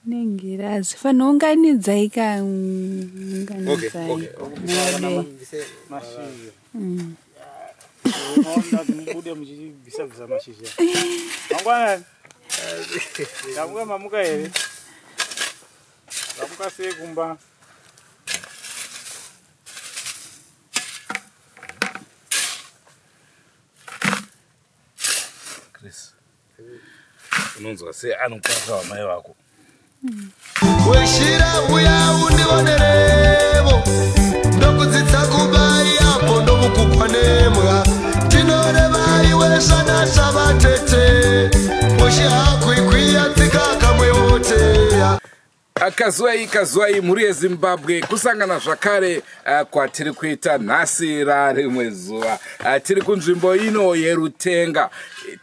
Nengirazi fanounganidzai ka unganidzai. Okay, Muone. Mashizha. Mm. Unoona kuti mubude muchibvisa bvisa mashizha. Mangwanani. Ndamuka mamuka here? Ndamuka sei kumba? Chris. Unonzwa sei anokwata wamai vako? Weshira uya undionerevo ndokudzidza kubai apo ndovukukwa nembwa tinoreva iwe svanasva vatete poshi hakwikwiya tsika kamwe woteya. Kazuwai kazuwai mhuri yeZimbabwe, kusangana zvakare kwatiri kuita nhasi rarimwe zuva. Tiri kunzvimbo ino yeRutenga.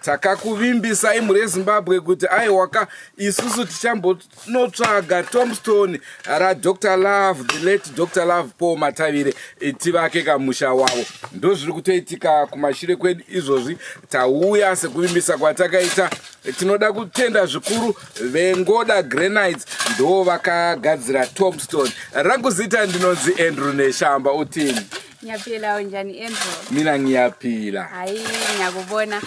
Takakuvimbisai mhuri yeZimbabwe kuti aiwaka isusu tichambonotsvaga tombstone raDr Love, the late Dr Love Paul Matavire, tivake kamusha wavo. Ndozviri kutoitika kumashure kwedu izvozvi. Tauya sekuvimbisa kwatakaita. Tinoda kutenda zvikuru vengoda Granites, ndo vakagadzira tombstone. Rangu zita ndinonzi Andrew Neshamba. Uthini? Ngiyaphila, unjani Andrew? Mina ngiyaphila. Hayi, ngiyakubona.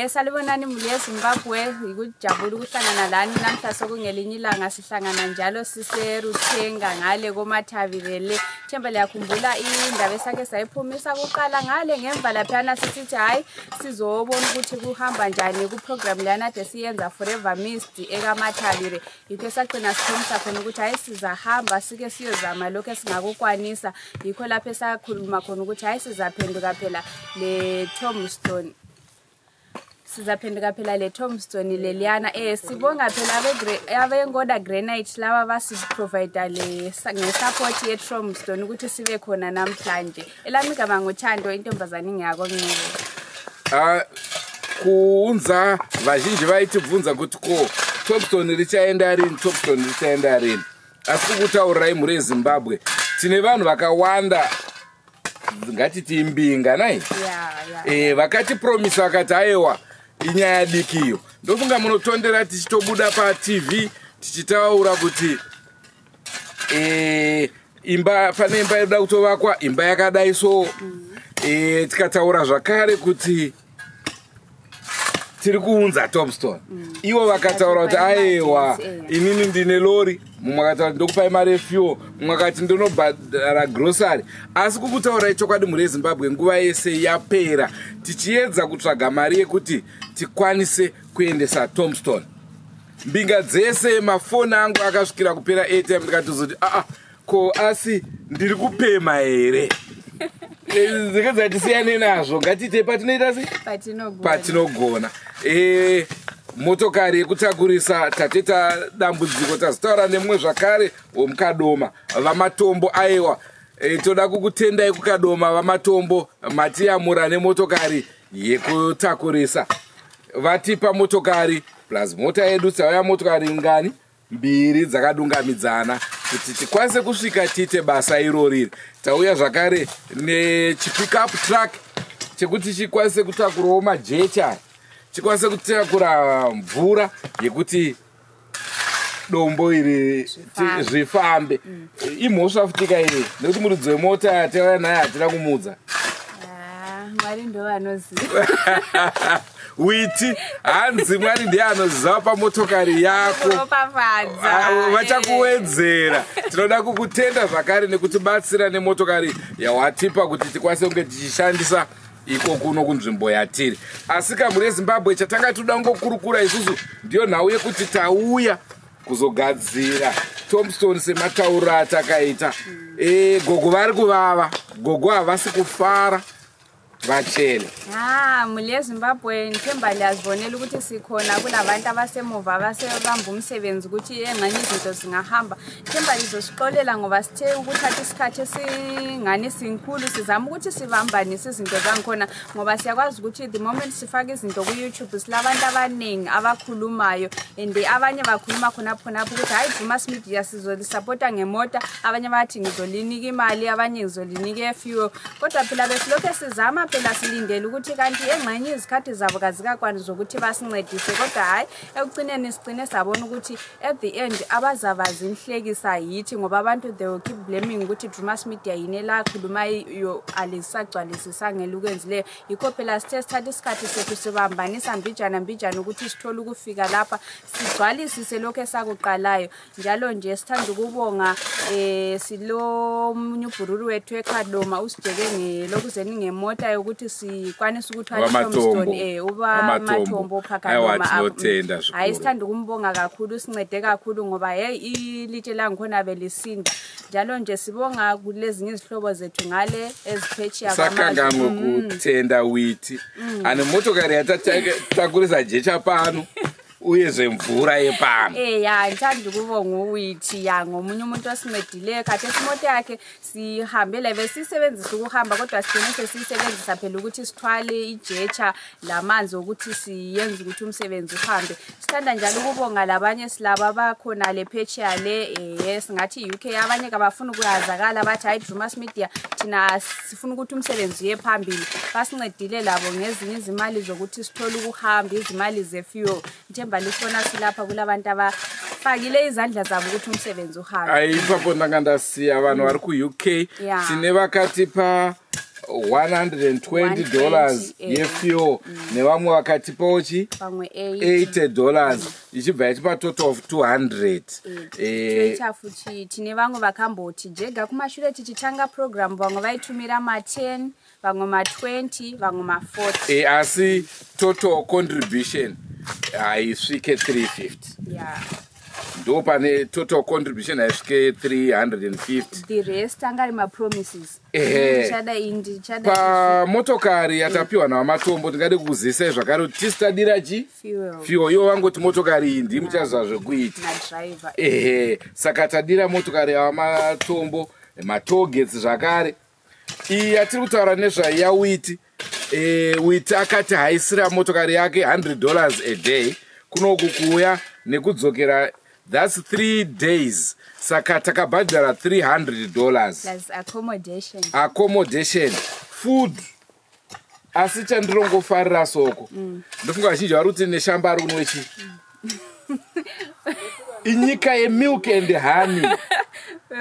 Salibonani mhuri yeZimbabwe, yikujabula ukuhlangana lani namhla sokungelinye ilanga sihlangana njalo siseRuthenga ngale koMathavire le. Themba liyakhumbula indaba esake sayiphumisa kuqala ngale ngemva laphana sisithi hayi sizobona ukuthi kuhamba njani ku-program leyana ade siyenza Forever Missed ekaMathavire. Yikho esagcina siphumisa khona ukuthi hayi sizahamba sike siyozama lokho esingakukwanisa. Yikho lapho esakhuluma khona ukuthi hayi sizaphenduka phela le tombstone. Sizaphenduka phela le tombstone leliyana. Sibonga phela abengoda Granite laba basiprovide le nge-support ye-tombstone ukuthi sibe khona namhlanje. Elami igama nguThando, intombazane ngiyakoNcube. Kuunza vazhinji vaitibvunza kuti ko tombstone richaenda rini, tombstone richaenda rini. Asi kukutaurirai mhuri yeZimbabwe, tine vanhu vakawanda, ngatiti imbinga nai, vakatipromisa vakati aiwa inyaya diki iyo. Ndofunga munotondera tichitobuda paTV tichitaura kuti imba, pane imba inoda kutovakwa, imba yakadai so. Tikataura zvakare kuti tiri kuunza tombstone. Ivo vakataura kuti aiwa inini ndine lori, mumwe akataura kuti ndokupai mari yefuel, mumwe akati ndinobhadhara grocery. Asi kukutaurai chokwadi mhuri yeZimbabwe, nguva yese yapera tichiedza kutsvaga mari yekuti tikwanise kuendesa tombstone. Mbinga dzese, mafoni angu akasvikira kupera airtime, ndikatozoti aa ko asi ndiri kupema here? Dzenge tisiyane nazvo, ngatiite patinoita se patinogona. Motokari yekutakurisa tateta dambudziko, tazotaura nemumwe zvakare womukadoma vaMatombo. Aiwa, toda kukutendai kukadoma vaMatombo, matiyamura nemotokari yekutakurisa. Vatipa motokari plus mota yedu, tauya motokari ngani? Mbiri dzakadungamidzana kuti tikwanise kusvika tiite basa iroriri. Tauya zvakare nechipickup truck chekuti chikwanise kutakurawo majecha, chikwanise kutakura mvura yekuti dombo iri zvifambe. Imhosva futika iri nekuti muridzi wemota yatauya naye hatina kumudza. Mwari ndo vanoziva. Witi hanzi Mwari ndiye anoziva pamotokari yako, vachakuwedzera. Tinoda kukutenda zvakare nekutibatsira nemotokari yawatipa kuti tikwanise kunge tichishandisa iko kuno kunzvimbo yatiri. Asi kamhuri yeZimbabwe, chatanga toda kungokurukura isusu ndiyo nhau yekuti tauya kuzogadzira tombstone sematauro atakaita. Gogo vari kuvava, gogo havasi kufara vachena. Ha, mhuri yeZimbabwe, ngithemba liyazibonela ukuthi sikhona kulabantu abasemuva abasebamba umsebenzi ukuthi engxenye izinto zingahamba. Themba lizosixolela ngoba sithe ukuthatha isikhathi esingani sinkulu sizama ukuthi sibambanise izinto zangikhona, ngoba siyakwazi ukuthi the moment sifaka izinto ku-YouTube silabantu abaningi abakhulumayo, and abanye bakhuluma khonapho khonapho ukuthi hayi, Dumas Media sizolisapota ngemota, abanye bathi ngizolinika imali, abanye ngizolinika efuel. Kodwa phela besilokhu sizama. phela silindele ukuthi kanti engxenye izikhathi zabo kazikakwani zokuthi basincedise, kodwa hhayi, ekugcineni sigcine sabona ukuthi at the end abazaba zinhlekisa yithi, ngoba abantu they will keep blaming ukuthi Drumas Media yini elakhuluma yo alisagcwalisisanga elukwenzileyo. Yikho phela sithe sithatha isikhathi sethu sibambanisa mbijana mbijana ukuthi sithole ukufika lapha sigcwalisise lokhu esakuqalayo. Njalo nje sithanda ukubonga silomunye ubhururu wethu eKhadoma usijeke ngelokuzeni ngemota yokuthi sikwanise ukuthwala iTombstone, uba Mathombo phakadoma. Hayi, sithanda ukumbonga kakhulu, sincede kakhulu ngoba hey, ilitshe langikhona belisinda. Njalo nje sibonga kulezinye izihlobo zethu ngale eziphetshiya. Sakangamwe kutenda witi ane motokari yatatakurisa jecha pano, uyezve mvura yepano. Eya, ngithanda ukubonga uWithi, ya, ngomunye umuntu osincedileyo. Khathesi imoto yakhe sihambele, besiyisebenzisa ukuhamba, kodwa sigcine sesiyisebenzisa phela ukuthi sithwale ijetsha lamanzi okuthi siyenze ukuthi umsebenzi uhambe. Sithanda njalo ukubonga labanye silabo abakhona le phetsheya le, singathi i-UK. Abanye kabafuni ukuyazakala, bathi hayi, Drumas Media, thina sifuna ukuthi umsebenzi uye phambili. Basincedile labo ngezinye izimali zokuthi sithole ukuhamba, izimali ze-fuel. Ngithemba lisibona silapha kulabantu abafakile izandla zabo ukuthi umsebenzi uhambe. Ai, ipapo ndanga ndasiya vanhu vari kuUK. Tine vakatipa $120 yefuel, nevamwe vakatipawo chi pamwe 80 $80, ichibva yachipa total of 200. Toita futi tine vamwe vakamboti jega kumashure tichitanga program, vamwe vaitumira ma10, vamwe ma20, vamwe ma40. Asi total contribution haisvike 350. Ndo pane total contribution haisvike 350. The rest anga ari mapromises. Ndichada iyi, ndichada. Pamotokari yatapiwa naVaMatombo, tingade kukuzisai zvakare kuti tisi tadira chi fuel. Fuel. Ivo vangoti motokari iyi ndimuchaziva zvekuita nadriver. Ehe, saka tadira motokari yaVaMatombo, matollgates zvakare. Iyi yatiri kutaura nezvayaWiti, Witi akati haisira motokari yake $100 a day kunoku kuuya nekudzokera, that's 3 days, saka takabhadhara $300. Plus accommodation. Accommodation, food. Asi chandirongofarira soko, ndofunga vazhinji vari kuti neshamba ari kunwe chi inyika yemilk and honey.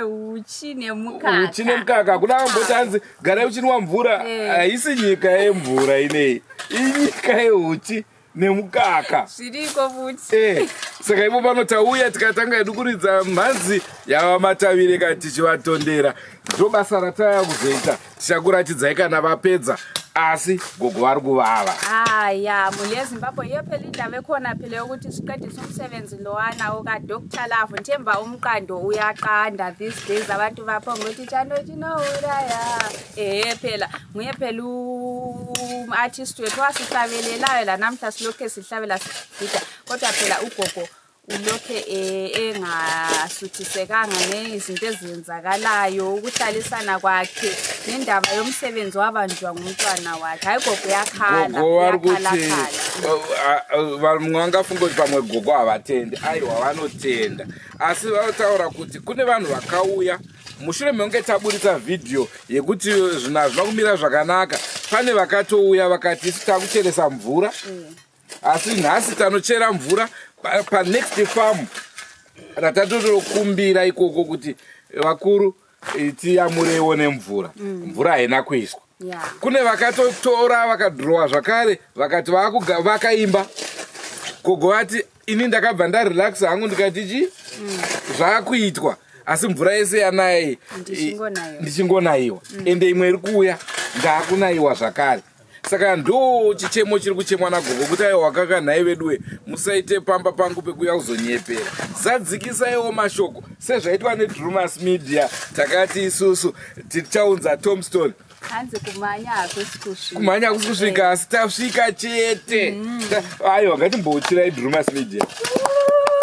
Uchi nemukaka. Uchi nemukaka. Kuda vamboti hanzi garai uchinwa mvura. Haisi nyika yemvura ineyi, inyika yeuchi nemukaka. Zviriko futi. Saka ipo pano tauya tikatanga hedu kuridza mhanzi yava Matavire kati tichivatondera. Ndo basa rataya kuzoita, tichakuratidzai kana vapedza, asi gogo vari kuvava. Aya, mhuri yeZimbabwe, iyo phela indaba ekhona phela yokuthi siqedise umsebenzi lowana okaDr Love. Nthemba umqando uyaqanda these days, abantu bapho ngokuthi chando chinouraya. Ehe, phela nguye phela um-artist wethu wasihlabelelayo lanamhla silokhe sihlabela sigida, kodwa phela ugogo ulokhe engasuthisekanga ngezinto ezenzakalayo, ukuhlalisana kwakhe nendaba yomsebenzi wabanjwa ngumntwana wakhe. Hayi, gogo uyakhala. Gogo vari kuti uyakhalakhala. Vamwe vangafunga kuti pamwe gogo havatendi. Aiwa, vanotenda, asi vanotaura kuti kune vanhu vakauya mushure mekunge taburitsa vhidhiyo yekuti zvinhu hazvina kumira zvakanaka. Pane vakatouya vakati isu takucheresa mvura, asi nhasi tanochera mvura panext farm ratatotokumbira ikoko kuti vakuru, tiyamurewo nemvura. Mvura haina kuiswa. Kune vakatotora vakadhirowa zvakare, vakati vakaimba. Gogo vati ini ndakabva ndarelaxa hangu, ndikati chi zvaakuitwa, asi mvura yese yanaya Ndichingonayiwa. Ndichingonayiwa, ende imwe iri kuuya ndaakunayiwa zvakare. Saka ndo chichemo chiri kuchemwa nagogo kuti aiwa, wakakanhai veduwe, musaite pamba pangu pekuuya kuzonyepera, zadzikisaiwo mashoko sezvaitwa neDrumas Media. Takati isusu tichaunza tombstone. Hanzi kumhanya hakusi kusvika. Kumhanya hakusi kusvika, asi tasvika chete. Aiwa, ngatimbouchirai Drumas Media,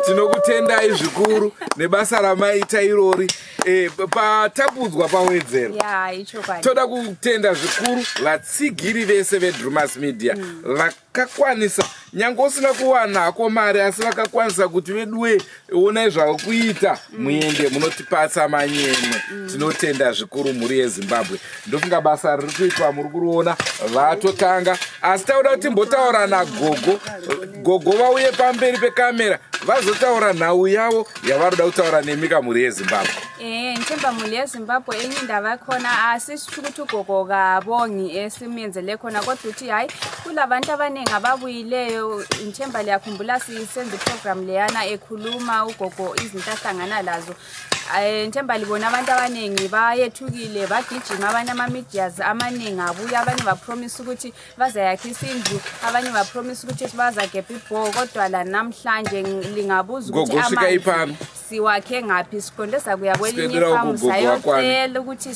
tinokutenda. Tinokutendai zvikuru nebasa ramaita irori. E, patapudzwa pawedzero. Ya, ichokwadi. Toda kutenda zvikuru vatsigiri vese veDrumas Media vakakwanisa, nyange usina kuwana hako mari, asi vakakwanisa kuti veduwe onai zvakuita, muende munotipatsa manyemwe. Tinotenda zvikuru mhuri yeZimbabwe. Ndofunga basa riri kuitwa muri kuriona, vatotanga, asi tauda kuti timbotaura nagogo. Gogo vauye pamberi pekamera vazotaura nhau yavo yavaroda kutaura nemika, mhuri yeZimbabwe. Ngithemba mhuri yeZimbabwe, enye indaba yakhona asisho ukuthi ugogo kabongi esimenzele khona, kodwa ukuthi hayi, kulabantu abaningi ababuyileyo. Ngithemba liyakhumbula sisenza iprogram leyana ekhuluma ugogo izinto ahlangana lazo. Ngithemba libona abantu abaningi bayethukile, bagijima, abanye ama-medias amaningi abuya, abanye bapromise ukuthi bazayakhisa indlu, abanye bapromise ukuthi bazagebha ibhoho, kodwa la namhlanje lingabuza ukuthi Gogo, svika amanzi ipano. siwakhe ngaphi. Siqonde sakuya kwelinye Siqedela ifamu kugogo wakwami. sayocela ukuthi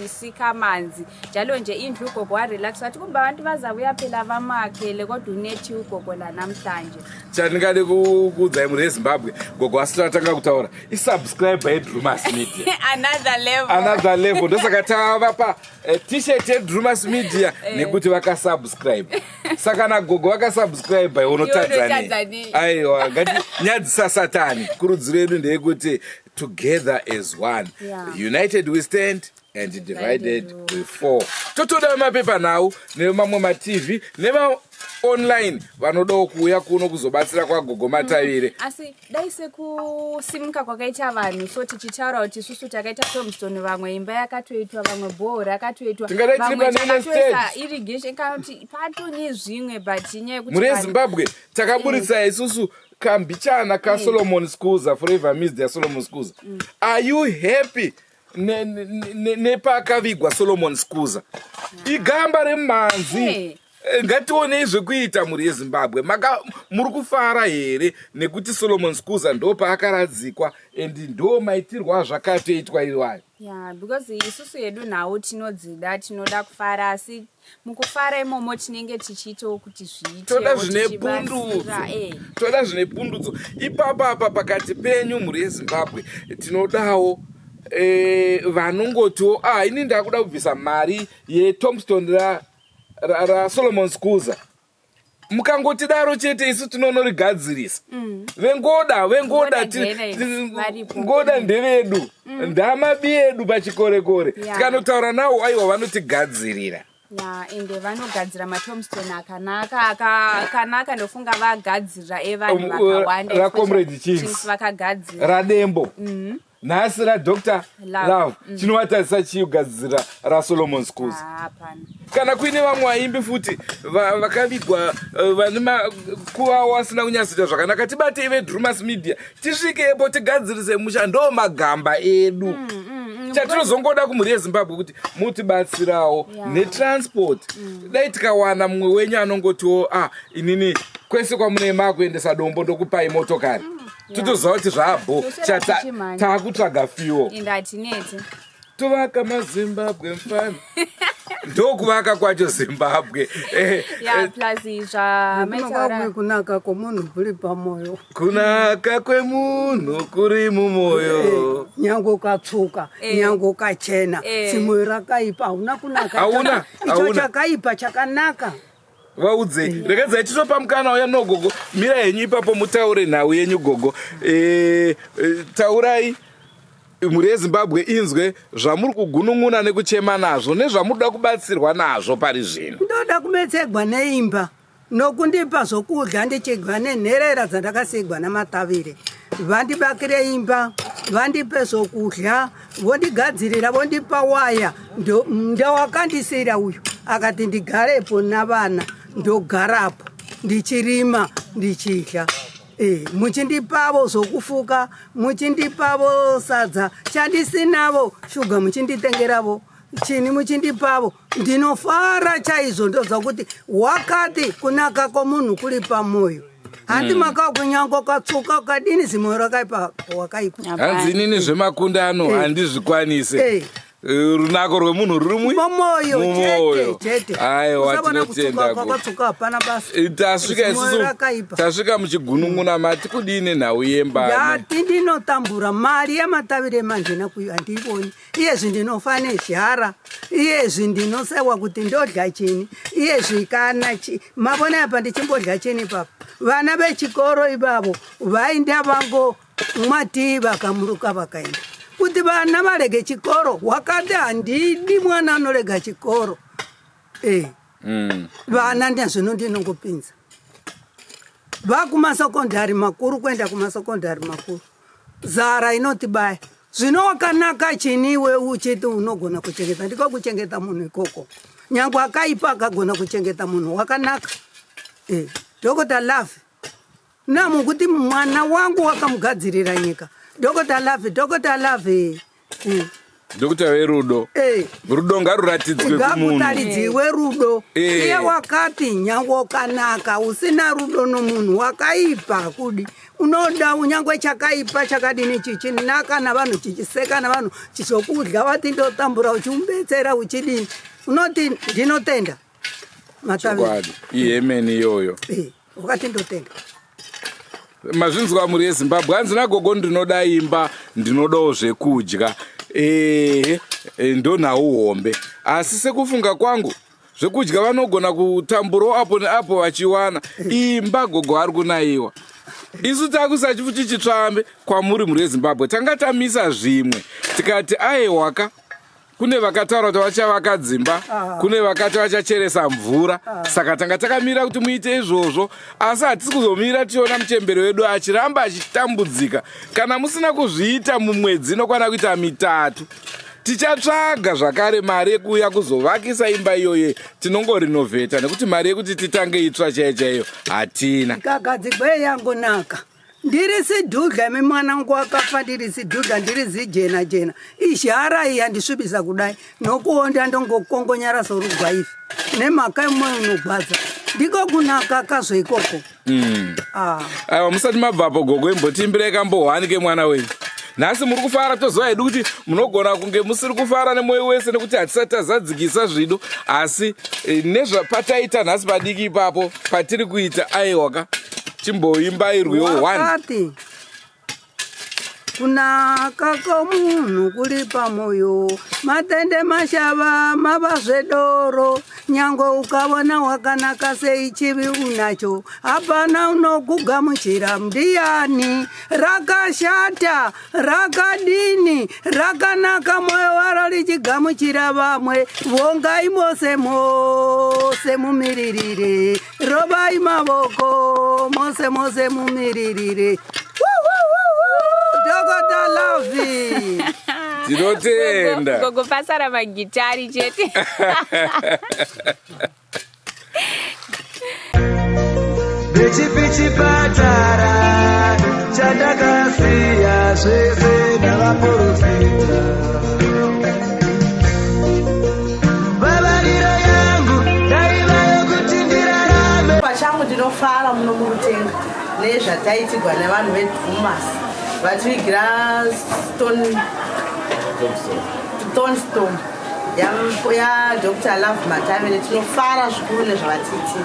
sikhe amanzi. Njalo nje indlu ugogo warelax, wathi kumbe abantu bazabuya phela bamakhele, kodwa unethi ugogo la namhlanje. Chandingade kukuudzai mhuri yeZimbabwe, gogo asati atanga kutaura, isubscriber yeDrumas Media. Another level. Another level. Ndosaka tavapa T-shirt yeDrumas Media, nekuti vakasubscribe. Saka nagogo vakasubscribe, iwe unotadza unotadza nei? nei? Aiwa, ngatinyadzisa Satani. Kurudziro yedu ndeyekuti together as one, united we stand and divided we fall. Totoda mapepa nhau nemamwe maTV nemaonline vanodawo kuuya kuno kuzobatsira kwagogo Matavire. Asi dai sekusimuka kwakaita vanhu, so tichitaura kuti isusu takaita tombstone, vamwe imba yakatoitwa, vamwe bhoho rakatoitwa, Tingadai tiri vamwe pane imwe takatoisa stage. irrigation, kana kuti patone zvimwe, but inyaya yekuti Mhuri yeZimbabwe, takaburitsa isusu kambichana kaSolomon Scusa, forever missed yaSolomon Scusa. Are you happy nepakavigwa Solomon Scusa? Igamba remhanzi. Hey. Ngationei zvekuita, mhuri yeZimbabwe. Maka muri kufara here nekuti Solomon Scusa ndo paakaradzikwa and ndo maitirwo azvakatoitwa iwayo? Ya, because isusu yedu nhau tinodzida, tinoda kufara, asi mukufara imomo tinenge tichiitawo kuti zviite Toda zvine pundutso. Toda zvine pundutso ipapa apa pakati penyu, mhuri yeZimbabwe. Tinodawo vanongotiwo, ah, ini ndakuda kubvisa mari yetombstone raSolomon Scusa. Mukangotidaro chete, isu tinonorigadzirisa. Vengoda, vengoda, Ngoda Genesi, varipo. Ngoda ndevedu, ndamabi edu pachikorekore. Tikanotaura nawo, aiwa, vanotigadzirira. Ya, ende vanogadzira matombstone akanaka, akanaka. Ndofunga vagadzira evanhu vakawanda. RaComrade Chinks. Chinks vakagadzira. Radembo, nhasi raDr Love. Love. Chinovatarisa chii kugadzira raSolomon Scusa? Hapana. Kana kuine vamwe vaimbi futi vakavigwa, vane makuvawo asina kunyatsoita zvakanaka, tibatei veDrumas Media, tisvikepo tigadzirise musha. Ndo magamba edu. Chatinozongoda kumhuri yeZimbabwe kuti mutibatsirawo netransport. Dai tikawana mumwe wenyu anongotiwo, ah, inini kwese kwamunee makuendesa dombo ndokupai motokari, totoziva kuti zvabho. Toswera tichimhanya. Taakutsvaga fuel. Ende hatineti. Tovaka maZimbabwe mfana, ndokuvaka kwacho Zimbabwe. Ya, plus zvamaitaura. Kunaka kwomunhu kuri pamwoyo. Kunaka kwemunhu kuri mumwoyo. Nyange ukatsvuka, nyange ukachena, zimoyo rakaipa, hauna kunaka. Hauna, Icho hauna. chakaipa chakanaka. Vaudzei, regedzai titopa mukana uya nogogo. Mira henyu ipapo mutaure nhau yenyu, gogo. Taurai mhuri yeZimbabwe inzwe zvamuri kugunun'una nekuchema nazvo nezvamuri kuda kubatsirwa nazvo pari zvino. Ndoda kumetsegwa neimba nokundipa zvokudya ndichidya nenherera dzandakasigwa naMatavire. Vandibakire imba, vandipe zvokudya, vondigadzirira, vondipa waya. Ndowakandisira uyu akati ndigarepo navana, ndogarapo ndichirima ndichidya. Muchindipavo zvokufuka, muchindipavo sadza, chandisinavo shuga muchinditengeravo, chini muchindipavo, ndinofara chaizvo. Ndozva kuti wakati kunaka kwomunhu kuri pamwoyo. Handi makava kunyange ukatsvuka ukadini, zimoyo rakaipa wakaipa. Hanzi inini zvemakundano handizvikwanise. Eh, runako rwemunhu ruri mumwoyo mumwoyo chete aiwa Usavona tinotenda kutsuka gogo. kwakatsuka hapana basa Eh, tasvika Zimoyo isusu rakaipa. tasvika muchigunun'una mati kudii nenhau yembane Ndati ndinotambura mari yamatavire mandina kuyo handiivoni iyezvi ndinofa nezhara iyezvi ndinosewa kuti ndodya chini iyezvi kana chi mavona apa ndichimbodya chini papa vana vechikoro ivavo vainda vango mwatii vakamuruka vakaenda kuti vana varege chikoro wakati handidi mwana anorega chikoro e vana ndazvino ndinongopinza vakumasokondari makuru kuenda kumasokondari makuru zara inotibaya zvino wakanaka chini iwe uchiti unogona kuchengeta ndiko kuchengeta munhu ikoko nyange akaipa akagona kuchengeta munhu wakanaka e, Dr Love namukuti mwana wangu wakamugadzirira nyika Dr Love Dr Love mm. Dr verudo e. rudo ngaruratidzwe kumunhu ngakutaridziwe rudo Eh. iye wakati nyange ukanaka usina rudo nomunhu wakaipa kudi unoda unyangwe chakaipa chakadini chichinaka navanhu chichiseka navanhu chichokudya wati ndotambura uchimubetsera uchidini unoti ndinotenda matavi chokwadi ihemeni iyoyo Eh, wakati ndotenda Mazvinzwa mhuri yeZimbabwe, hanzi nagogo ndinoda imba, ndinodawo zvekudya. Ehe, e, ndonhau hombe. Asi sekufunga kwangu, zvekudya vanogona kutamburawo apo neapo vachiwana. Imba gogo ari kunaiwa. Isu takuisa chifuti chitsvambe kwamuri mhuri yeZimbabwe. Tanga tamisa zvimwe tikati aiwaka kune vakataura kuti vachavaka dzimba ah. Kune vakati vachacheresa mvura ah. Saka tanga takamira kuti muite izvozvo asi hatisi kuzomira tichiona muchembere wedu achiramba achitambudzika kana musina kuzviita mumwedzi inokwana kuita mitatu tichatsvaga zvakare mari yekuuya kuzovakisa imba iyoyo tinongorinovheta nekuti mari yekuti titange itsva chaiyo chaiyo hatina Ikagadzigwe yangonaka ndiri sidhudla imi mwana wangu wakafa ndiri sidhudla ndiri zijena jena izhara iyi yandisvibisa kudai nokuonda ndongokongonyara sorugwaifi nemhaka yemwoyo unogwadza ndiko kunaka kazvo ikoko Ah. Aiwa musati mabvapo gogo imbotiimbirai kambohwani kemwana wenyu nhasi muri kufara toziva hedu kuti munogona kunge musiri kufara nemwoyo wese nekuti hatisati tazadzikisa zvido asi eh, nezvapataita nhasi padiki ipapo patiri kuita aiwaka chimboimbai rwiyo 1 Wakati kunaka komunhu kuri pamoyo matende mashava mava zvedoro nyange ukavona wakanaka sei chivi unacho hapana unokugamuchira ndiani rakashata rakadini rakanaka moyo waro richigamuchira vamwe vongai mose mose mumiririre rovai mavoko mose mose mumiririre Dr Love Tinotenda. Gogo pasara magitari chete. Ndechipi chipatara chandakasiya zvese navaprofita vavariro yangu yaiva yokuti ndirarame Pachangu ndinofara muno muRutenga nezvataitigwa nevanhu veDhumas vativigira stone thornstorm yaDr Love Matavele. Tinofara zvikuru nezvavatiitira.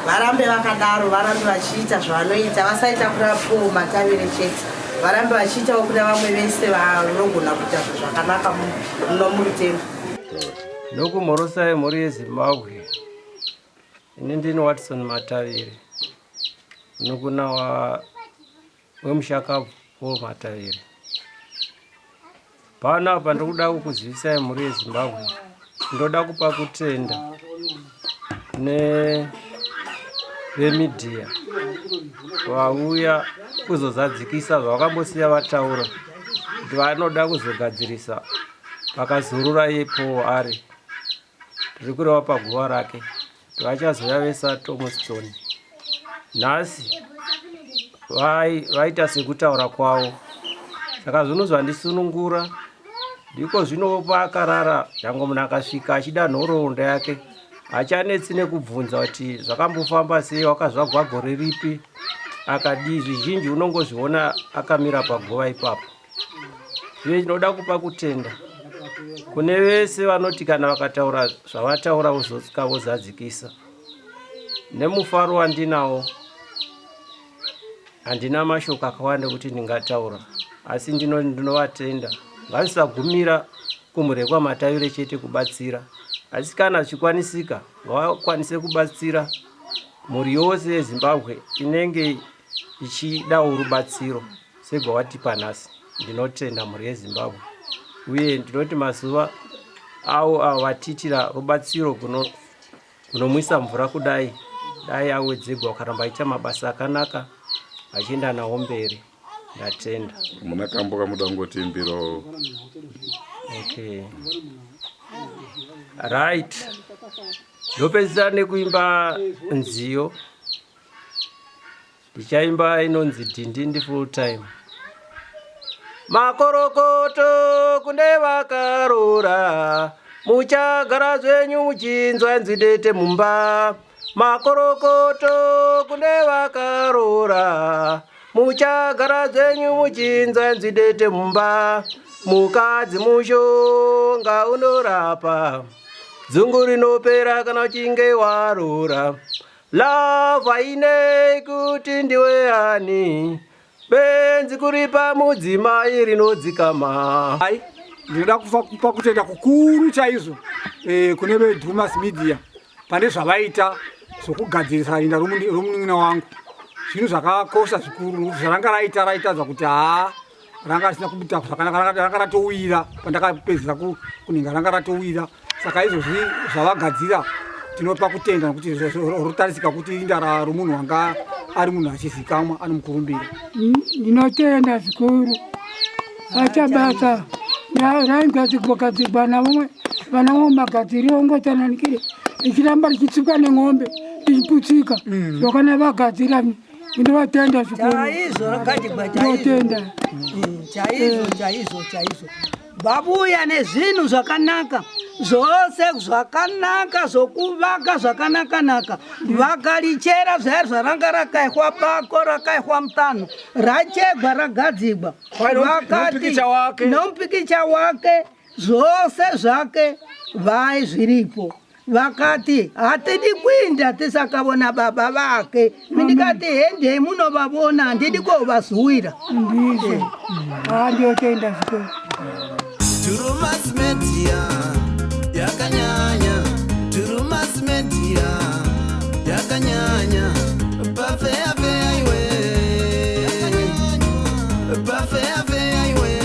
Varambe vakadaro, varambe vachiita zvavanoita, vasaita kuna Paul Matavele chete, varambe vachiitawo kuna vamwe vese vanogona kuita zvinhu zvakanaka muno muRutenga. Nokumhorosai mhuri yeZimbabwe. Ini ndini Watson Matavire, munukuna wa wemushakabvu Paul Matavire. Pano apa ndikuda kukuzivisai mhuri yeZimbabwe, ndoda kupa kutenda nevemidhiya vauya kuzozadzikisa zvavakambosiya vataura kuti vanoda kuzogadzirisa vakazorora iye Paul ari tiri kureva paguva rake kuti vachazouya vesaTombstone nhasi vaita sekutaura kwavo saka zvino zvandisunungura ndiko zvino paakarara nyange munhu akasvika achida nhoroondo yake hachanetsi nekubvunza kuti zvakambofamba sei wakazvagwa gore ripi akadii zvizhinji unongozviona akamira paguva ipapo zvino tinoda kupa kutenda Kune vese vanoti kana vakataura zvavataura vozosvika vozadzikisa. Nemufaro wandinawo handina mashoko akawanda ekuti ndingataura asi ndinovatenda. Ngazvisagumira kumhuri yekwaMatavire chete kubatsira asi kana zvichikwanisika ngavakwanise kubatsira mhuri yose yeZimbabwe inenge ichidawo rubatsiro segwawatipa nhasi. Ndinotenda mhuri yeZimbabwe uye ndinoti mazuva avo avo vatiitira rubatsiro kunomwisa mvura kudai dai awedzegwa akaramba achiita mabasa akanaka achienda nawo mberi. Ndatenda. Muna kambo kamuda kungotiimbirawo. Okay. Right. Ndopedzisa nekuimba nziyo. Ndichaimba inonzi Dhindindi full time. Makorokoto kune vakarora, muchagara zvenyu muchinzwa inzwi dete mumba. Makorokoto kune vakarora, muchagara zvenyu muchinzwa inzwi dete mumba. Mukadzi mushonga unorapa, dzungu rinopera kana uchinge warora. Love hainei kuti ndiwe ani, benzi kuripa mudzimai rinodzikama. Hai, ndinoda kupa kutenda kukuru chaizvo eh, kune veDrumas Media pane zvavaita zvokugadzirisa rinda romunin'ina wangu. Zvinhu zvakakosha zvikuru nokuti zvaranga raita raitadza kuti haa ranga risina kuita zvakanaka, ranga ratowira pandakapedzisa kunhinga ranga ratowira. Saka izvozvi zvavagadzira tinopa kutenda nokuti rotarisika kuti rinda romunhu wanga ari munhu achizikamwa anomukurumbira. Ndinotenda zvikuru achabata raigadzigwa gadzigwa navamwe vana vamwe magadziriro ongotananikire ichiramba richitsipwa nen'ombe ichiputsika zvakana vagadzira Ndinovatenda zvikuru. Chaizvo rakadibwa chaizvo. Ndinotenda. Chaizvo chaizvo chaizvo. Vabuya nezvinhu zvakanaka zvose zvakanaka zvokuvaka zvakanaka-naka vakarichera zvaya zvaranga rakaihwa bako rakaihwa mutanho rachegwa ragadzigwa vakati nomupikicha wake zvose zvake vai zviripo vakati hatidi kuinda tisakavona baba vake ndikati hendei munovavona handidi kovazuwira ndizvo handiyotenda zvikuru Turumas Media yakanyanya Turumas Media yakanyanya pafeya feya iwe pafeya feya iwe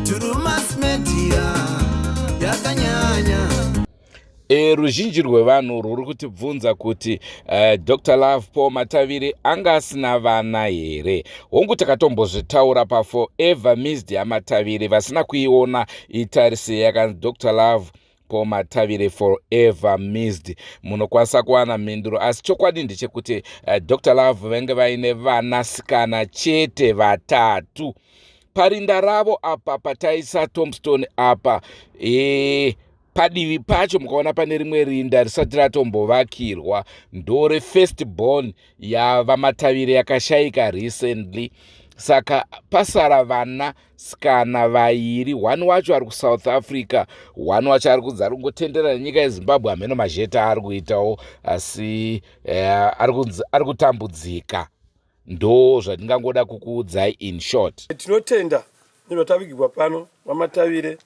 Turumas Media yakanyanya E, ruzhinji rwevanhu rwuri kutibvunza kuti Dr Love Paul Matavire anga asina vana here? Hongu takatombozvitaura paForever Missed yaMatavire, vasina kuiona itarise yakanzi Dr Love Paul Matavire Forever Missed. Munokwanisa kuwana mhinduro, asi chokwadi ndechekuti Dr Love venge vaine vanasikana chete vatatu. Parinda ravo apa pataisa tombstone apa padivi pacho mukaona pane rimwe rinda risati ratombovakirwa, ndore first born yavaMatavire yakashaika recently. Saka pasara vana sikana vairi, one wacho ari kuSouth Africa, one wacho ari kunzi ari kungotendera nenyika yeZimbabwe, hameno mazheta ari kuitawo, asi ari kunzi ari kutambudzika. Ndo zvandingangoda kukuudzai in short. Tinotenda nezvatavigirwa pano vaMatavire.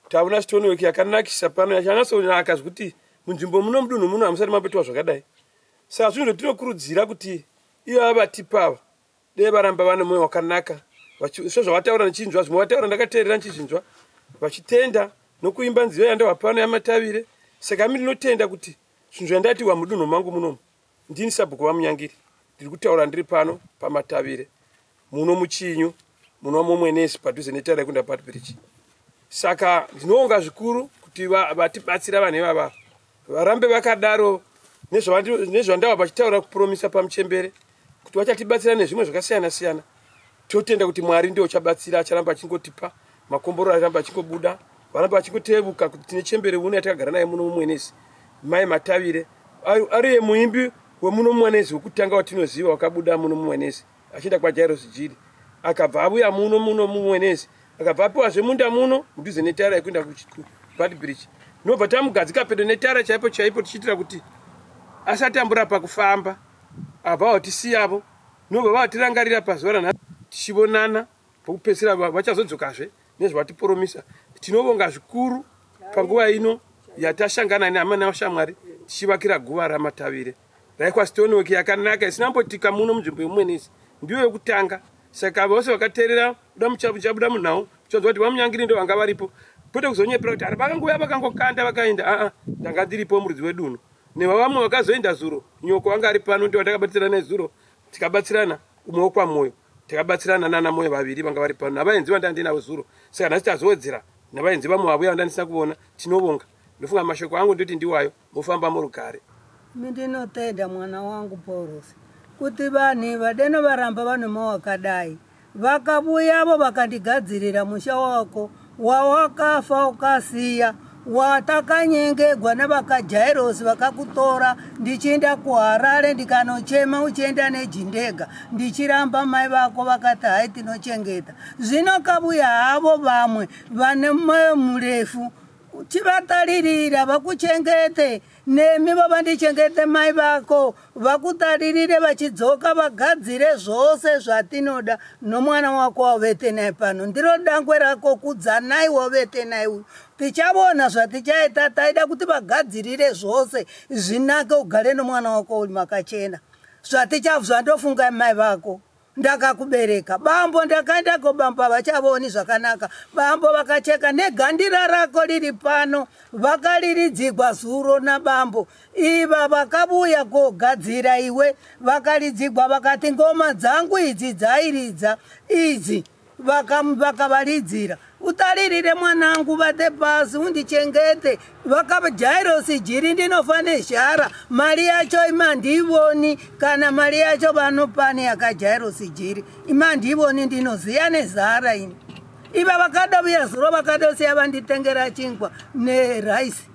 Taona stonework yakanakisa pano, yachanyatsonaka zvekuti munzvimbo muno mudunhu muno hamusati mamboitwa zvakadai. Saka zvinhu zvatinokurudzira kuti ivo vatipa ava dai varamba vane mwoyo wakanaka, sezvavataura ndichinzwa, zvimwe vataura ndakateerera ndichizvinzwa, vachitenda nokuimba nziyo yandahwa pano yaMatavire. Saka mi ndinotenda kuti zvinhu zvandatirwa mudunhu mangu munomu, ndini sabhuku vaMunyangiri, ndiri kutaura ndiri pano paMatavire muno muChinyu munova muMwenezi padhuze netara yekunda Beitbridge. Saka ndinoonga zvikuru kuti vatibatsira vanhu ivava, varambe vakadaro nezvandava vachitaura kupromisa pamuchembere kuti vachatibatsira nezvimwe zvakasiyana siyana. Totenda kuti Mwari ndiye uchabatsira, acharamba achingotipa makomborero, acharamba achingobuda, varamba vachingotevuka kuti tine chembere uno yatakagara naye muno muMwenezi, Mai Matavire, ariye muimbi wemuno muMwenezi wekutanga watinoziva wakabuda muno muMwenezi. achienda kwaJairos Jiri akabva avuya muno muno mumwenezi akabva apiwazve munda muno mudhuze netara yekuenda kuBatbridge ndobva tamugadzika pedo netara chaipo chaipo tichiitira kuti asatambura pakufamba abva vatisiyavo nobva vatirangarira pazuva ranhasi tichivonana pokupedzisira vachazodzokazve nezvavatiporomisa tinovonga zvikuru panguva ino yatashangana nehama nashamwari tichivakira guva ramatavire raikwa stonework yakanaka isina mbotika muno munzvimbo yemumwenezi ndiyo yokutanga saka vose vakateerera buda muchabuda munhau muchanzwa kuti vamunyangiri ndo vanga varipo kwete kuzonyepera kuti ari vakangouya vakangokanda vakaenda aa ndanga ndiripo muridzi wedunhu nevavamwe vakazoenda zuro nyoko anga ari pano ndiwo ndakabatsirana nezuro tikabatsirana umwe wokwamoyo takabatsirana nana moyo vaviri vanga vari pano navaenzi vanda ndinavo zuro saka nhasi tazowedzera navaenzi vamwe vavuya vanda ndisina kuvona tinovonga ndofunga mashoko angu ndoti ndiwayo mofamba murugare Imi ndinotenda mwana wangu Paurosi kuti vanhu vadeno varamba vane moyo wakadai vakavuyavo vakandigadzirira musha wako wawakafa ukasiya watakanyengegwa navakajairosi vakakutora ndichienda kuharare ndikanochema uchienda nejindega ndichiramba mai vako vakati hai tinochengeta zvino kavuya havo vamwe vane moyo murefu Chivataririra vakuchengete nemi vavandichengete mai vako vakutaririre vachidzoka vagadzire zvose zvatinoda nomwana wako wavete naye pano ndiro dangwe rako kudzanai wavete naye uyu tichavona zvatichaita taida kuti vagadzirire zvose zvinake ugare nomwana wako uri makachena zvaticha zvandofunga mai vako Ndakakubereka bambo ndakaendako bambo havachavoni zvakanaka bambo vakacheka negandira rako riri pano vakaliridzigwa zuro nabambo iva vakavuya kogadzira iwe vakalidzigwa vakati ngoma dzangu idzi dzairidza idzi vakavalidzira vaka Utaririre mwanangu vate pasi undichengete vakajairosi jiri ndinofa nezhara mari yacho imandivoni kana mari yacho vanopani yakajairosi jiri imandivoni ndinoziya nezara ini iva vakadovuya zuro vakadosiya vanditengera chingwa neraisi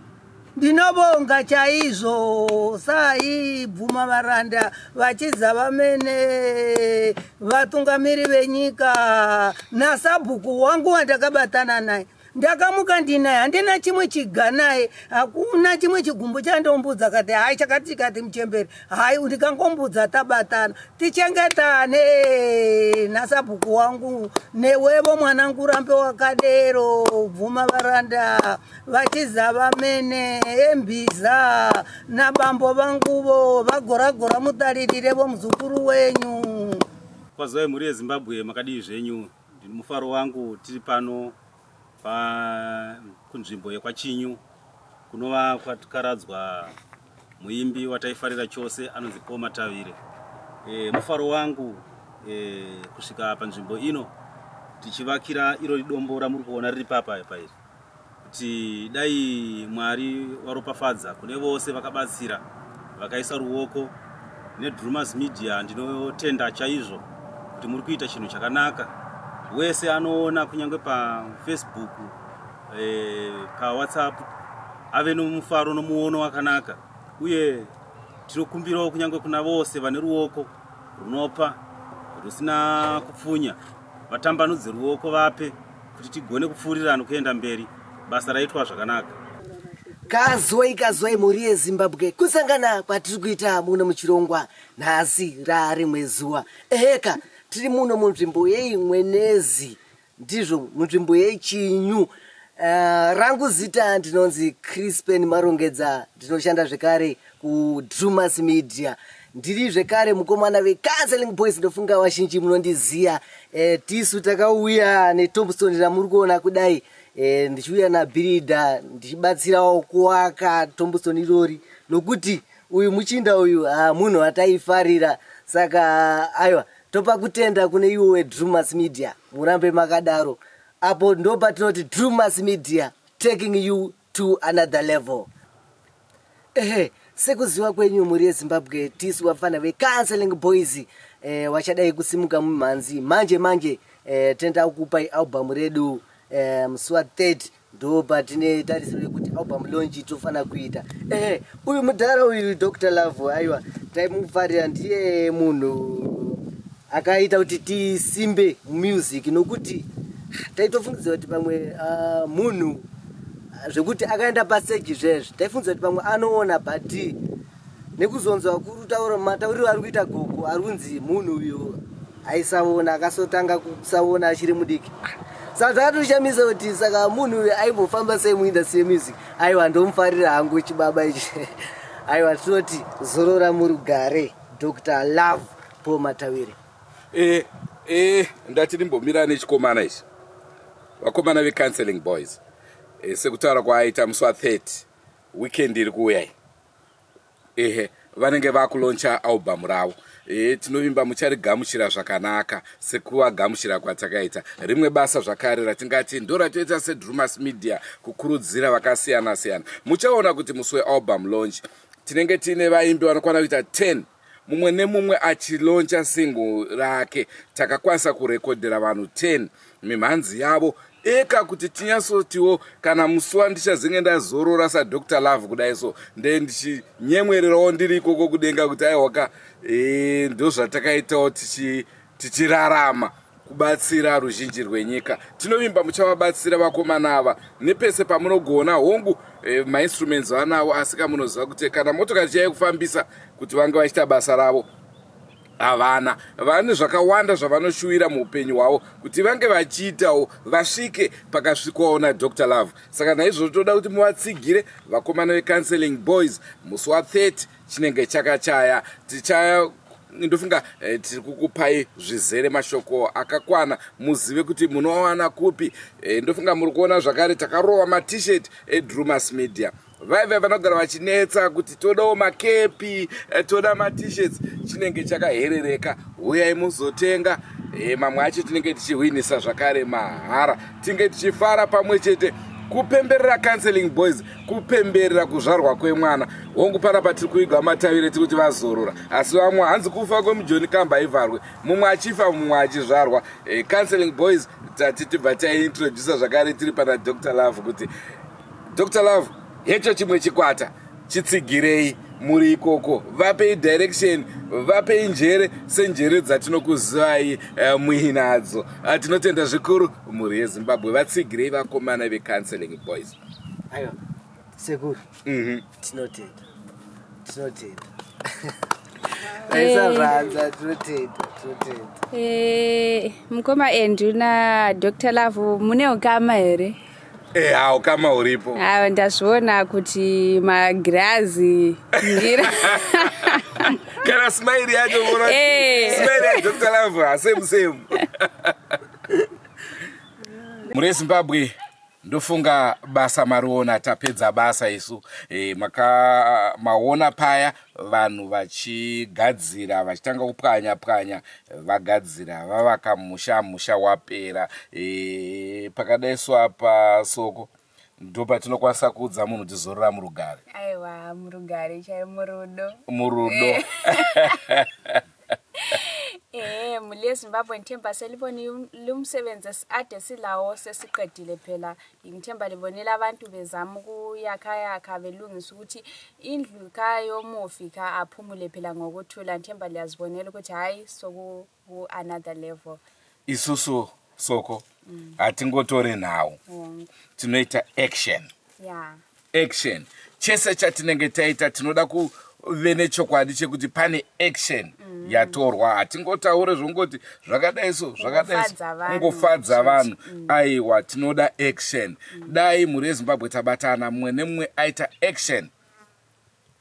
Ndinovonga chaizvo sai bvuma varanda vachiza vamene vatungamiri venyika nasabhuku wangu wandakabatana naye ndakamuka ndinaye handina chimwe chiga naye hakuna chimwe chigumbu chandombudza kati hai chakati chikati muchembere hai ndikangombudza tabatana tichengetane nasabhuku wangu newevo mwanangu rambe wakadero bvuma varanda vachizava mene embiza nabambo vanguvo vagoragora mutaririre muzukuru wenyu. Kwazivai mhuri yeZimbabwe makadii zvenyu ndini mufaro wangu tiri pano pa kunzvimbo yekwaChinyu kunova kwakaradzwa muimbi wataifarira chose anonzi Paul Matavire. E, mufaro wangu e, kusvika panzvimbo ino tichivakira iro dombo ramuri kuona riri papa pairi kuti dai Mwari waropafadza kune vose vakabatsira vakaisa ruoko neDrumas Media ndinotenda chaizvo kuti muri kuita chinhu chakanaka wese anoona kunyange paFacebook e, paWhatsApp ave nomufaro nomuono wakanaka uye tinokumbirawo kunyange kuna vose vane ruoko runopa rusina kupfunya vatambanudze ruoko vape kuti tigone kupfuurira nokuenda mberi basa raitwa zvakanaka. Kazwai kazwai mhuri yeZimbabwe kusangana kwatiri kuita muno muchirongwa nhasi rarimwe zuva eheka tiri muno munzvimbo yeimwenezi ndizvo munzvimbo yechinyu uh, rangu zita ndinonzi Crispen Marongedza ndinoshanda zvekare kuDrumas Media ndiri zvekare mukomana vecounseling boys ndofunga vazhinji munondiziya e, tisu takauya netombstone ramuri kuona kudai e, ndichiuya nabhiridha ndichibatsirawo kuwaka tombstone irori nokuti uyu muchinda uyu ah, munhu ataifarira saka aiwa topa kutenda kune iwo wedrumas media murambe makadaro apo ndopatinoti drumas media taking you to another level Ehe, sekuziva kwenyu mhuri yeZimbabwe tisu vafana veCounseling Boys eh, wachadai kusimuka mumhanzi manje manje eh, tenda kukupai album redu eh, musi wa 3 ndo patine tarisiro yekuti album launch tofana kuita. Ehe, uyu mudhara uyu Dr Love aiwa taimufarira ndiye munhu Akaita kuti tisimbe music nokuti taitofungidzira kuti pamwe uh, munhu ah, zvekuti akaenda paseji zvezvi taifungidzira kuti pamwe anoona but nekuzonzwa kurutaura matauriro ari kuita gogo ari kunzi munhu uyu aisaona akasotanga kusaona achiri mudiki saka zvakatoshamisa kuti saka munhu uyu aimbofamba sei muindastry yemusic aiwa ndomufarira hangu chibaba ichi aiwa tinoti zorora murugare dr love Paul Matawire. Eh, eh, ndati ndimbomira nechikomana ichi. Vakomana vecounseling boys. Eh, sekutaura kwaaita musi wa 30 weekend iri kuuya iyi. Ehe, vanenge vakuloncha album ravo. E, tinovimba mucharigamuchira zvakanaka sekuvagamuchira kwatakaita rimwe basa zvakare ratingati ndoratoita sedrumas media kukurudzira vakasiyana siyana muchaona kuti musi wealbum launch tinenge tiine vaimbi vanokwana kuita 10 mumwe nemumwe achiloncha single rake takakwanisa kurekodhera vanhu 10 mimhanzi yavo eka kuti tinyatsotiwo kana musi wandichazenge ndazorora sadr love kudai so nde ndichinyemwererawo ndiri ikoko kudenga kuti aiwaka e, ndozvatakaitawo tichirarama tichi kubatsira ruzhinji rwenyika tinovimba muchavabatsira vakomana ava nepese pamunogona hongu eh, mainstruments vanavo asi kamunoziva kuti kana motokari chaiye kufambisa kuti vange vachiita basa ravo havana vane zvakawanda zvavanoshuwira muupenyu hwavo kuti vange vachiitawo vasvike pakasvikwawo nadr love saka naizvozvo toda kuti muvatsigire vakomana vecounseling boys musi wa30 chinenge chakachaya tichaya ndofunga eh, tiri kukupai zvizere mashoko akakwana muzive kuti munowana kupi eh, ndofunga muri kuona zvakare takarova matshirt edrumas media vaive vanogara vachinetsa kuti todawo makepi eh, toda matshirts chinenge chakaherereka huyai muzotenga e, mamwe acho tinenge tichihwinisa zvakare mahara tinge tichifara pamwe chete kupemberera counseling boys kupemberera kuzvarwa kwemwana hongu panapa tiri kuiga matavire tiri kuti vazorora asi vamwe hanzi kufa kwemujoni kamba ivharwe mumwe achifa mumwe achizvarwa e, counseling boys tati tibva taintrodusa zvakare tiri pana dr love kuti dr love hecho chimwe chikwata chitsigirei muri ikoko vapei direction vapei njere senjere dzatinokuzivai eh, muinadzo ah, tinotenda zvikuru mhuri yezimbabwe vatsigirei vakomana vecounseling boys aiwa sekuru mhm. tinotenda tinotenda aisazvanza tinotenda tinotenda eh, mukoma andrew nadr love mune ukama here Eh, ha ukama huripo. Ah, ndazviona kuti magirazi ngira. Kana smile yacho unoona. Eh. Smile ya Dr. Love, same same. Mure Zimbabwe ndofunga basa mariona tapedza basa isu e, maka maona paya vanhu vachigadzira vachitanga kupwanya pwanya vagadzira vavaka musha musha wapera e, pakadaiswa apa soko ndopatinokwanisa kuudza munhu kuti zorora murugare aiwa murugare chai murudo murudo eh. Eh, muli eZimbabwe ngithemba selibone lumsebenzi ade silawo sesiqedile phela ngithemba libonile abantu bezama ukuyakha yakha belungisa ukuthi indlu ka yomufi ka aphumule phela ngokuthula ngithemba liyazibonela ukuthi hhayi soku another level isusu soko mm. hatingotore nhau mm. tinoita action yeah. action chese chatinenge taita tinoda kuve nechokwadi chekuti pane action mm. yatorwa hatingotaure zvongoti zvakadai so zvakadai so kungofadza vanhu mm. aiwa tinoda action mm. dai mhuri yezimbabwe tabatana mumwe nemumwe aita action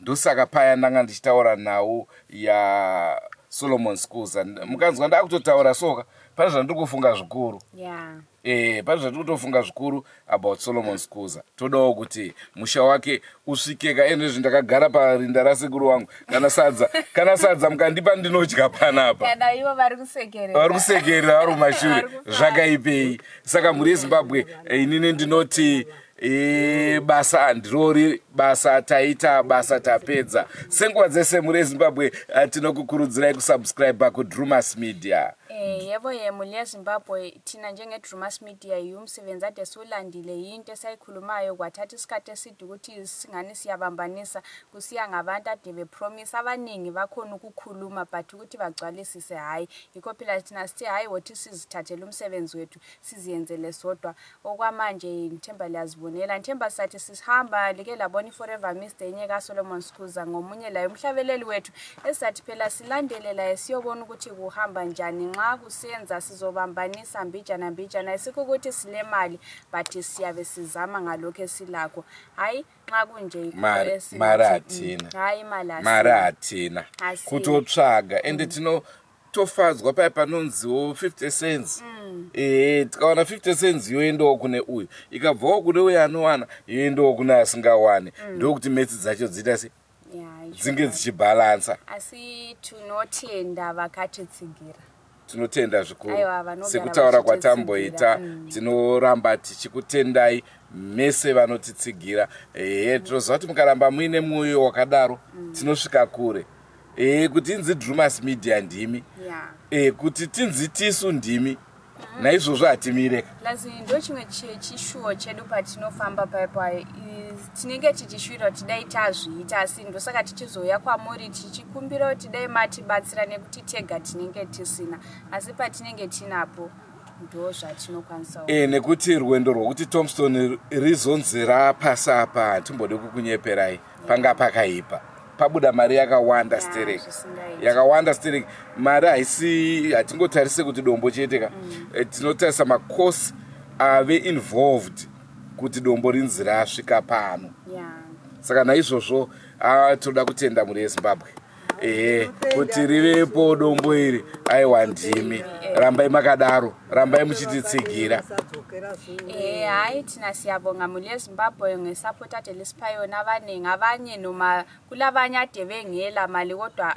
ndosaka paya ndanga ndichitaura nhau yasolomon scusa mukanzwa ndakutotaura soka pane zvandiri kufunga zvikuru yeah. E, pane zvatiri kutofunga zvikuru about Solomon Skuza. Todawo kuti musha wake usvikeka ene ndakagara parinda rasekuru wangu kana sadza kana sadza mukandipa ndinodya panapa. Kana ivo vari kusekerera. Vari kusekerera vari kumashure zvakaipei. Saka mhuri yeZimbabwe eh, inini ndinoti e, basa ndirori basa taita basa tapedza senguva dzese mhuri yezimbabwe eh, tinokukurudzirai kusubscribe kudrumas media. Eh, yebo ye muli yeZimbabwe thina njengeDrumas Media yiwo umsebenzi ade siwulandile yinto esayikhulumayo kwathatha isikhathi eside ukuthi singani siyabambanisa kusiya ngabantu ade bepromise abaningi bakhona ukukhuluma but ukuthi bagcwalisise hhayi yikho phela thina sithe hhayi wothi sizithathele umsebenzi wethu siziyenzele sodwa Okwamanje ngithemba liyazibonela. Ngithemba sathi sihamba like labona iForever Mist enye kaSolomon Skuza ngomunye laye umhlabeleli wethu esizathi phela silandele laye siyobona ukuthi kuhamba njani nxa kusenza sizobambanisa mbijana mbijana ayisikho ukuthi silemali but siyabe sizama ngalokhu esilakho hayi nxa kunje yikho Mari esithi, mari mm, hatina hayi imali mari asina. hatina Asina. kutotsvaga ende tino tofadzwa paya panonziwo 50 cents mm. e, tikawana 50 cents yoendawo kune uyu ikabvawo kune uyu anowana yoendawo kune asingawani mm. ndokuti metsi dzacho dziita se dzinge dzichibhalansa asi tinotenda vakatitsigira tinotenda zvikuru sekutaura kwatamboita mm. tinoramba tichikutendai mese vanotitsigira ehe tinoziva kuti mukaramba muine mwoyo wakadaro mm. tinosvika kure e, kuti inzi drumas media ndimi yeah. e, kuti tinzi tisu ndimi mm. naizvozvo hatimireka plus ndo chimwe chishuwo chedu patinofamba paipa tinenge tichishuwira kuti dai tazviita asi ndosaka tichizouya kwamuri tichikumbira kuti dai matibatsira nekuti tega tinenge tisina asi patinenge tinapo ndozvatinokwanisa e, nekuti rwendo rwokuti tombstone rizonzi rapasa apa hatimbode kukunyeperai panga pakaipa pabuda mari yakawanda sterek yakawanda sterek mari haisi hatingotarise kuti dombo chete ka mm. eh, tinotarisa makosi ave involved kuti dombo rinzi rasvika pano yeah. saka naizvozvo ah, toda kutenda mhuri yezimbabwe ehe kuti rivepo dombo iri aiwa ndimi rambai makadaro rambai muchititsigira Eh hayi thina siyabonga muli yeZimbabwe ngesupport ade lisipha yona abaningi abanye noma kulabanye ade bengela mali kodwa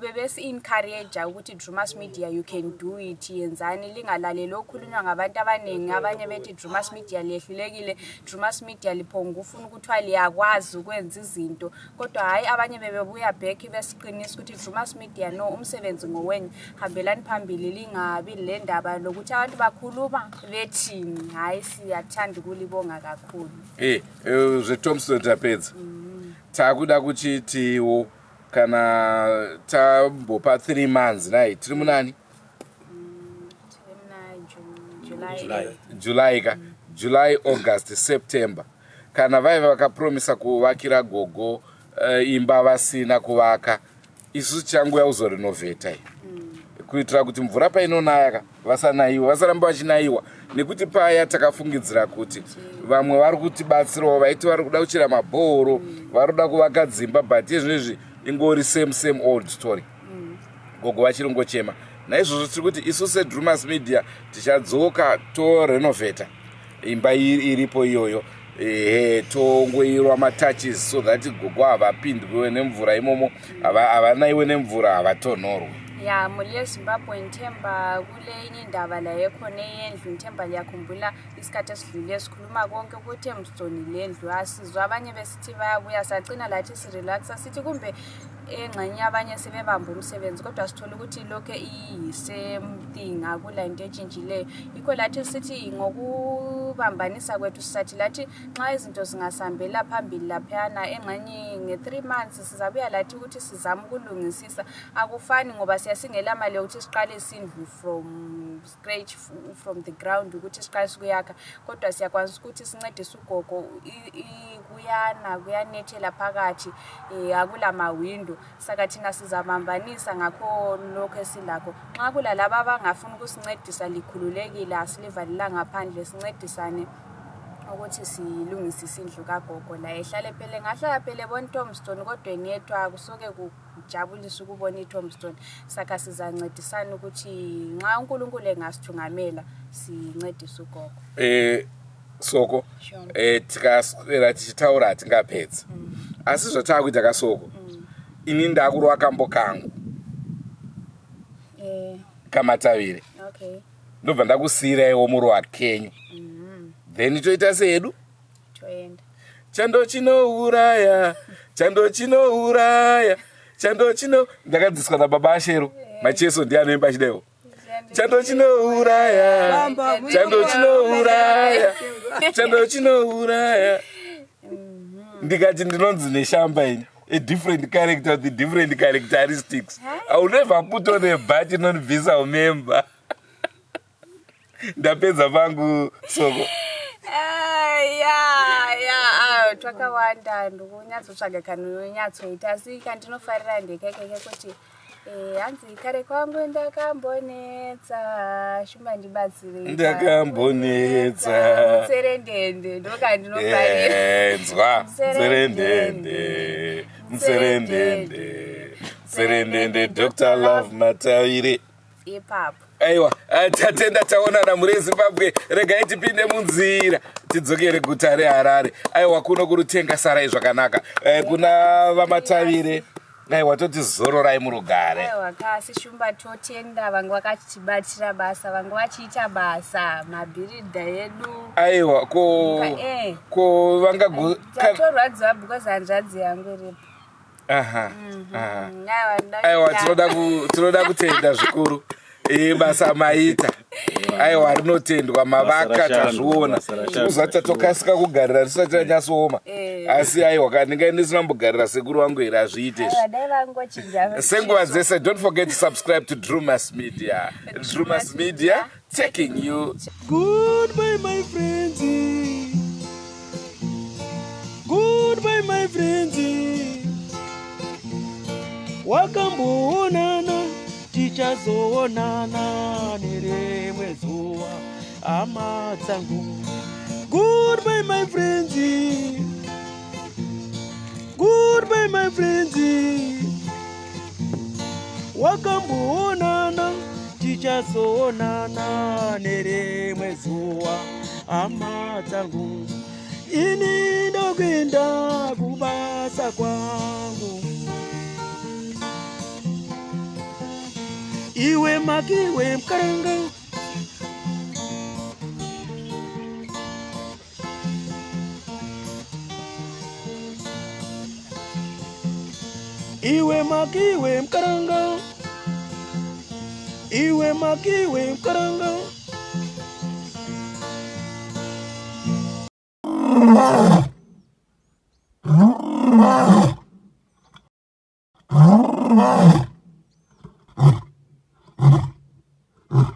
bebesi-encourage ukuthi Drumas Media you can do it yenzani lingalaleli okhulunywa ngabantu abaningi abanye bethi Drumas Media liyehlulekile Drumas Media liphonga ufuna ukuthiwa liyakwazi ukwenza izinto kodwa hhayi abanye bebebuya back besiqinisa ukuthi Drumas Media no umsebenzi ngowenyu hambelani phambili lingabi le ndaba lokuthi abantu bakhuluma bethini hhayi siyathanda ukulibonga kakhulu e eh, zvetomstone tapedza mm. takuda kuchitiwo kana tambopa 3 months nai tiri munani mm, july ka july august september kana vaiva vakapromisa kuvakira gogo uh, imba vasina kuvaka isu tichanguya kuzorenovheta iyi mm. kuitira kuti mvura painonaya ka vasanaiwa vasaramba vachinaiwa nekuti paya takafungidzira kuti vamwe vari kutibatsirawo vaiti vari kuda kuchera mabhohoro mm. vari kuda kuvaka dzimba but izvino izvi ingori same same old story mm. gogo vachiri ngochema naizvozvo tiri kuti isu sedrumas media tichadzoka torenovheta imba iripo iyoyo ehe tongoirwa matouches so that gogo havapindwiwe nemvura imomo havanaiwe nemvura havatonhorwe ya mhuri yezimbabwe ngithemba kule inye indaba la ekhona eyendlu ngithemba liyakhumbula isikhathi esidlule sikhuluma konke ukuthi emstone lendlu asizwa abanye besithi bayabuya sagcina lathi sirelaxa sithi kumbe engxenye abanye sebebamba umsebenzi kodwa sithola ukuthi lokhu iyi-same thing akula into etshintshileyo yikho lathi sithi ngokubambanisa kwethu sisathi lathi nxa izinto zingasihambela phambili laphayana engxenye nge-three months sizabuya lathi ukuthi sizame ukulungisisa akufani ngoba siyasingela mali yokuthi siqalise indlu from scratch from the ground ukuthi siqalise ukuyakha kodwa siyakwanisa ukuthi sincedise ugogo kuyana kuyanethela phakathi um akula mawindo saka thina sizabambanisa ngakho lokhu esilakho nxa kulalaba abangafuni ukusincedisa likhululekile asilivalela ngaphandle sincedisane ukuthi silungisise indlu kagogo la ehlale phele ngahlala phele bona tombstone kodwa enethwa akusoke kujabulisa ukubona i-tombstone saka sizancedisana ukuthi nxa unkulunkulu engasithungamela sincedise ugogo eh soko eh tikaswera tichitaura hatingapedzi mm. asi zvataakuita kasoko mm. ini ndakurwa kambo kangu eh. kamatavire okay. ndobva ndakusiiraiwo murowa kenyu mm. then toita sehedu toenda chando chinouraya chando chinouraya chando chino ndakadzidziswa nababa ashero macheso ndiye anoimba achidaiwo. Chando chinouraya, chando chinouraya, chando chinouraya. Ndikati ndinonzi neshamba ini. A different character with different characteristics. I will never put on a bat inondibvisa umember. Ndapedza pangu soko. Ya ya ah, twakawanda ndikunyatsotsvaga kanonyatsoita asi kandinofarira ndekaikeke kuti eh, hanzi kare kwangu ndakambonetsa shumba ndibatsirei Ndakambonetsa. Mutserendende ndokandinofarira. Enzwa mutserendende, mutserendende, mutserendende, Dr. Love Matavire. Ipapo. Aiwa, tatenda taonana mhuri yeZimbabwe. Regai tipinde munzira tidzokere guta reHarare. Aiwa, kuno kurutenga sarai zvakanaka. Kuna vaMatavire, aiwa toti zororai murugare. Aiwa kasi shumba totenda vanga vakatibatira basa, vanga vachiita basa mabhiridha edu. Aiwa, ko ko vangago Tatorwadziwa because hanzvadzi yangu iripo. Aha. Aha. Aiwa, ndoda Aiwa, kuita- tinoda kutenda zvikuru. Basa maita. Aiwa, rinotendwa mavaka rashandwa, tazviona. basa rashandwa. Tikuziva tatokasika kugarira tisati tanyatsooma. Asi aiwa kana ndingai ndisina kumbogarira sekuru vangu here hazviite izvi. Aiwa, dai vangochinja. Senguva dzese, don't forget to subscribe to Drumas Media. Drumas Media taking you Goodbye, my friends. Goodbye, my friends. Wakamboonana, tichazoonana nerimwe zuva, hama dzangu. Goodbye, my friends. Goodbye, my friends. Wakamboonana, tichazoonana nerimwe zuva, hama dzangu. Ini ndokuenda kubasa kwangu. Iwe makiwe mkaranga. Iwe makiwe mkaranga. Iwe makiwe mkaranga.